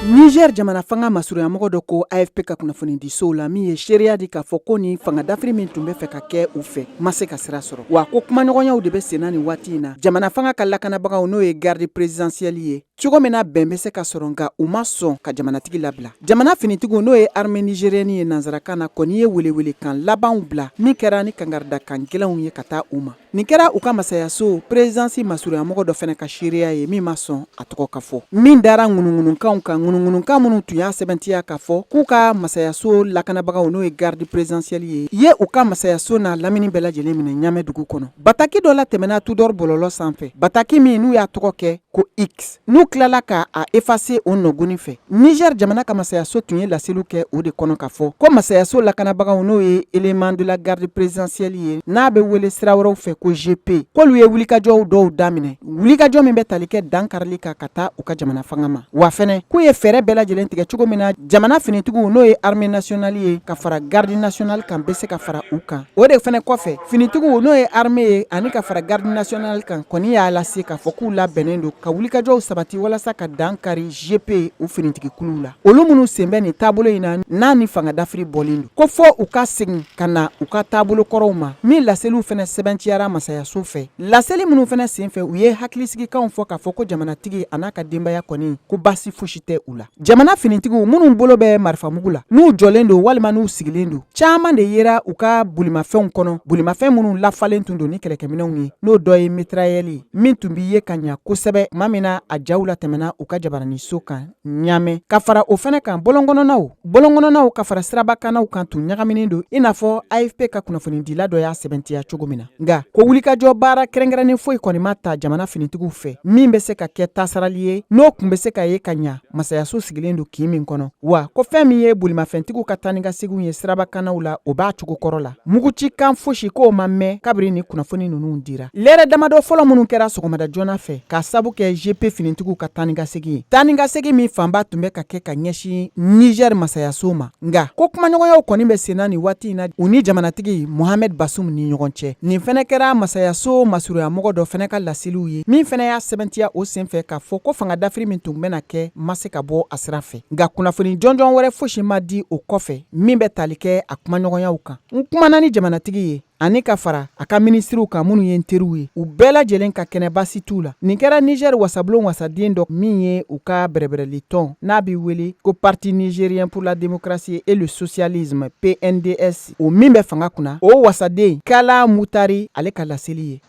Niger jamana fanga masurunyamɔgɔ dɔ ko AFP ka kunnafonidisow la, min ye seereya di k'a fɔ ko nin fanga dafiri min tun bɛ fɛ ka kɛ u fɛ, ma se ka sira sɔrɔ. Wa ko kumaɲɔgɔnyaw de bɛ senna nin waati in na, jamana fanga ka lakanabagaw, n'o ye garde présidentielle ye, cogo min na bɛn bɛ se ka sɔrɔ. Nka u ma sɔn ka jamanatigi labila. Jamana finitigiw, n'o ye armée nigérienne ye nansarakan na, kɔni ye welewelekan labanw bila, min kɛra ni kangaridakan gɛlɛnw ye ka taa u ma. Nin kɛra u ka masayaso présidence masurunyamɔgɔ dɔ fana ka seereya ye, min ma sɔn a tɔgɔ ka fɔ, min dara ŋunuŋunukanw kan, ŋunuŋunukan minnu tun y'a sɛbɛntiya k'a fɔ k'u ka masayaso lakanabagaw, n'o ye garde présidentielle ye u ka masayaso n'a lamini bɛɛ lajɛlen minɛ Ɲamɛ dugu kɔnɔ. Bataki dɔ la tɛmɛna Tudor bɔlɔlɔ sanfɛ, bataki min n'u y'a tɔgɔ kɛ ko X, n'u tilala ka a effacer o nɔgɔni fɛ. Niger jamana ka masayaso tun ye laseliw kɛ o de kɔnɔ k'a fɔ ko masayaso lakanabagaw, n'o ye élément de la garde présidentielle ye, n'a bɛ wele sira wɛrɛw fɛ ko GP, k'olu ye wulikajɔw dɔw daminɛ, wulikajɔ min bɛ tali kɛ dankarili kan ka taa u ka jamana fanga ma. Wa fɛnɛ k'u ye fɛɛrɛ bɛɛ lajɛlen tigɛ cogo min na jamana finitigiw, n'o ye armée nationale ye, ka fara garde nationale kan, bɛ se ka fara u kan. O de fɛnɛ kɔfɛ, finitigiw, n'o ye armée ye, ani ka fara garde nationale kan, kɔni y'a lase k'a fɔ k'u labɛnnen don ka wulikajɔw sabati walasa ka dan kari GP u finitigikuluw la, olu minnu sen bɛ nin taabolo in na, n'a ni fanga dafiri bɔlen don, ko fɔ u ka segin ka na u ka taabolo kɔrɔw ma, min laseliw fɛnɛ sɛbɛntiyara masayaso fɛ. Laseli minnu fɛnɛ sen fɛ, u ye hakilisigikanw fɔ k'a fɔ ko jamanatigi a n'a ka denbaya kɔni, ko baasi fosi tɛ u la. Jamana finitigiw minnu bolo bɛ marifamugu la, n'u jɔlen don walima n'u sigilen don, caman de yera u ka bolimafɛnw kɔnɔ, bolimafɛn minnu lafalen tun don ni kɛlɛkɛminɛnw ye, n'o dɔ ye mitrailleur ye, min tun bɛ ye ka ɲa kosɛbɛ tuma min na a jaw latɛmɛna u ka jabaraniso kan Ɲamɛ. Ka fara o fɛnɛ kan, bɔlɔnkɔnɔnaw ka fara sirabakanaw kan tun ɲagaminen don, i n'a fɔ AFP ka kunnafonidila dɔ y'a sɛbɛntiya cogo min na. Nka ko wulikajɔ baara kɛrɛnkɛrɛnnen foyi kɔni ma ta jamana finitigiw fɛ, min bɛ se ka kɛ tasarali ye, n'o tun bɛ se ka ye ka ɲa masayaso sigilen don kin min kɔnɔ. Wa ko fɛn min ye bolimafɛntigiw ka taa ni ka seginw ye sirabakanaw la, o b'a cogo kɔrɔ la. Mugucikan fosi k'o ma mɛn kabiri ni kunnafoni ninnu dira. Lɛrɛ damadɔ fɔlɔ minnu kɛra sɔgɔmada joona fɛ, k'a sabu kɛ GP finitigiw ka taa ni ka segin ye, taa ni ka segin min fanba tun bɛ ka kɛ ka ɲɛsin Niger masayaso ma. Nka ko kumaɲɔgɔnyaw kɔni bɛ senna nin waati in na u ni jamanatigi Mohamed Bazoum ni ɲɔgɔn cɛ. Nin fɛnɛ kɛra masayaso masurunyamɔgɔ dɔ fɛnɛ ka laseliw ye, min fɛnɛ y'a sɛbɛntiya o senfɛ k'a fɔ ko fanga dafiri min tun bɛna kɛ ma se ka bɔ a sira fɛ. Nka kunnafoni jɔnjɔn wɛrɛ fosi ma di o kɔfɛ min bɛ tali kɛ a kumaɲɔgɔnyaw kan. N kumana ni jamanatigi ye ani ka fara a ka minisiriw kan minnu ye n teriw ye, u bɛɛ lajɛlen ka kɛnɛ, baasi t'u la. Nin kɛra Niger wasabulon wasaden dɔ min ye u ka bɛrɛbɛrɛli tɔn, n'a bɛ wele ko Parti nigérien pour la démocratie et le socialisme, PNDS, o min bɛ fanga kunna, o wasaden Kala Mutari, ale ka laseli ye.